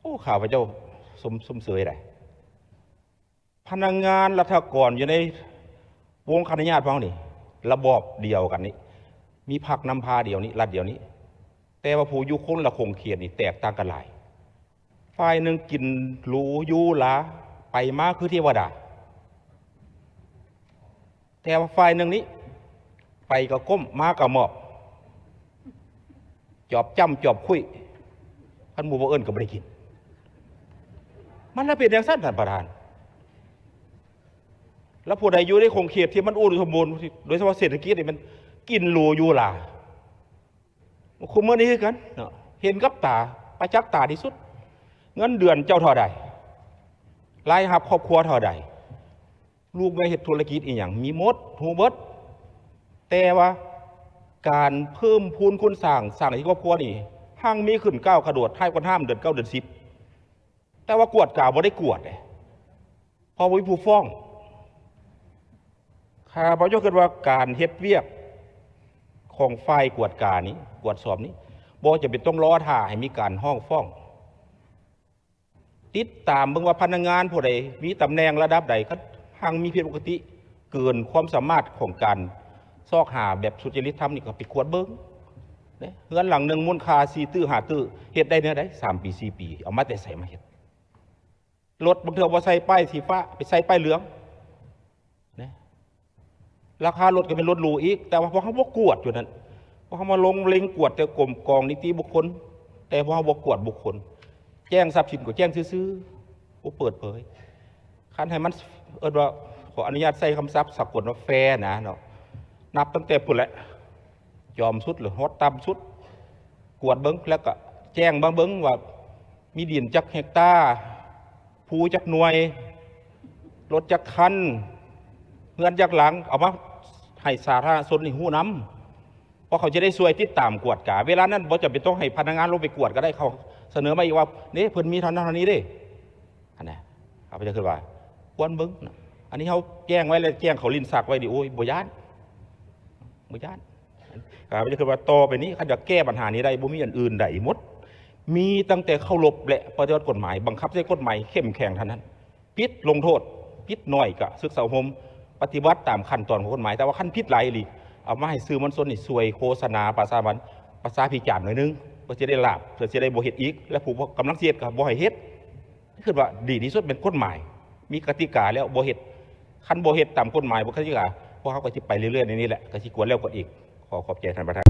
ໂອ້ ຂ້າພະເຈົ້າຊົມ ຊົມເຊີຍໄດ໋ ພະນັກງານລັດຖະກອນຢູ່ໃນວົງຄະນະຍາດພວກເຮົານີ້ ລະບອບດຽວກັນນີ້ ມີພັກນຳພາດຽວນີ້ ລັດດຽວນີ້ ແຕ່ວ່າຜູ້ຢູ່ຄົນລະຂົງເຂດນີ້ແຕກຕ່າງກັນຫຼາຍ. ຝ່າຍໜຶ່ງກິນຫຼູຢູ່ຫຼາ ໄປມາຄືເທວະດາ ແຕ່ວ່າຝ່າຍໜຶ່ງນີ້ ໄປກໍກົ້ມ ມາກໍໝອບ ຈອບຈ້ຳຈອບຄຸຍ ຄັນໝູ່ບໍ່ເອີ້ນກໍບໍ່ໄດ້ກິນ. ມັນລະເປັນຈັ່ງຊັ້ນທ່ານປະທານ ແລ້ວຜູ້ໃດຢູ່ໃນຂົງເຂດທີ່ມັນອຸດົມສົມບູນ ໂດຍສະເພາະເສດຖະກິດນີ້ ມັນກິນຫຼູຢູ່ຫຼາ ຄຸມື້ນີ້ຄືກັນເນາະ ເຫັນກັບຕາ ປະຈັກຕາທີ່ສຸດ ເງິນເດືອນເຈົ້າເທົ່າໃດ ລາຍຮັບຄອບຄົວເທົ່າໃດ ລູກເມຍເຮັດທຸລະກິດອີ່ຫຍັງ ມີໝົດ ຮູ້ເບິດ ແຕ່ວ່າການເພີ່ມພູນຄູນສ້າງ ສ້າງໃຫ້ຄອບຄົວນີ້ຮັ່ງມີຂຶ້ນກ້າວກະໂດດ ທ້າຍກວ່າຫ້າມເດືອນເກົ້າເດືອນສິບ ແຕ່ວ່າກວດກາບໍ່ໄດ້ກວດເດ້ ເພາະບໍ່ມີຜູ້ຟ້ອງ. ຂ້າພະເຈົ້າຄິດວ່າການເຮັດວຽກຂອງຝ່າຍກວດການີ້ ກວດສອບນີ້ ບໍ່ຈຳເປັນຕ້ອງລໍຖ້າໃຫ້ມີການຮ້ອງຟ້ອງ ຕິດຕາມເບິ່ງວ່າພະນັກງານຜູ້ໃດ ມີຕຳແໜ່ງລະດັບໃດ ຄັນຮັ່ງມີຜິດປົກກະຕິ ເກີນຄວາມສາມາດຂອງການຊອກຫາແບບສຸດຈະລິດທຳນີ້ ກໍໄປກວດເບິ່ງເດ້. ເຮືອນຫຼັງໜຶ່ງມູນຄ່າສີ່ຕື້ຫ້າຕື້ ເຮັດໄດ້ແນວໃດ ສາມປີ ສີ່ປີ ເອົາມາແຕ່ໃສມາເຮັດ? ລົດບາງເທື່ອບໍ່ໃສ່ປ້າຍສີຟ້າ ໄປໃສ່ປ້າຍເຫຼືອງນະ ລາຄາລົດກໍເປັນລົດຫຼູອີກ ແຕ່ວ່າພວກເຮົາບໍ່ກວດຢູ່ນັ້ນ ພວກເຮົາມາລົງເລັງກວດແຕ່ກົມກອງນິຕິບຸກຄົນ ແຕ່ພວກເຮົາບໍ່ກວດບຸກຄົນ ແຈ້ງຊັບສິນກໍແຈ້ງຊື່ໆ ບໍ່ເປີດເຜີຍ. ຄັນໃຫ້ມັນ ເອີ້ນວ່າ ຂໍອະນຸຍາດໃຊ້ຄຳສັບສາກົນວ່າແຟນະເນາະ ນັບຕັ້ງແຕ່ພຸ້ນແຫຼະ ຈອມສຸດ ຫຼື ຮອດຕ່ຳສຸດ ກວດເບິ່ງ ແລ້ວກໍແຈ້ງມາເບິ່ງວ່າ ມີດິນຈັກເຮັກຕາ ພູຈັກໜ່ວຍ ລົດຈັກຄັນ ເຮືອນຈັກຫຼັງ ເອົາມາໃຫ້ສາທາລະນະຊົນນີ້ຮູ້ນຳ ເພາະເຂົາຈະໄດ້ຊ່ວຍຕິດຕາມກວດກາ. ເວລານັ້ນບໍ່ຈຳເປັນຕ້ອງໃຫ້ພະນັກງານລົງໄປກວດກໍໄດ້ ເຂົາສະເໜີມາອີກວ່າ ເດ້ ເພິ່ນມີເທົ່ານັ້ນເທົ່ານີ້ເດ້ ຫັ້ນນະ. ຂ້າພະເຈົ້າຄິດວ່າຄວນເບິ່ງນະ ອັນນີ້ເຮົາແຈ້ງໄວ້ແລ້ວ ແຈ້ງເຂົາຫຼິ້ນຊັກໄວ້ນີ້ ໂອ້ຍ ບໍ່ຢ້ານ ບໍ່ຢ້ານ. ຂ້າພະເຈົ້າຄິດວ່າຕໍ່ໄປນີ້ ຄັນຢາກແກ້ບັນຫານີ້ໄດ້ ບໍ່ມີອັນອື່ນໃດໝົດ ມີຕັ້ງແຕ່ເຄົາລົບ ແລະ ປະຕິບັດກົດໝາຍ ບັງຄັບໃຊ້ກົດໝາຍເຂັ້ມແຂງເທົ່ານັ້ນ. ຜິດລົງໂທດ ຜິດໜ້ອຍກະສຶກສາອົບຮົມ ປະຕິບັດຕາມຂັ້ນຕອນຂອງກົດໝາຍ. ແຕ່ວ່າຄັນຜິດຫຼາຍອີ່ຫຼີ ເອົາມາໃຫ້ສື່ມວນຊົນນີ້ຊ່ວຍໂຄສະນາ ປະຊາສຳພັນ ປະຊາພິຈານໜ້ອຍໜຶ່ງ ເພື່ອຊິໄດ້ລາບ ເພື່ອຊິໄດ້ບໍ່ເຮັດອີກ ແລະ ຜູ້ກຳລັງຊິເຮັດກໍບໍ່ໃຫ້ເຮັດ. ຄິດວ່າດີທີ່ສຸດແມ່ນກົດໝາຍ ມີກະຕິກາແລ້ວບໍ່ເຮັດ ຄັນບໍ່ເຮັດຕາມກົດໝາຍ ບໍ່ກະຕິກາ ພວກເຮົາກໍຊິໄປເລື້ອຍໆ ໃນນີ້ແຫຼະ ກໍຊິກວດແລ້ວກວດອີກ. ຂໍຂອບໃຈທ່ານປະທານ.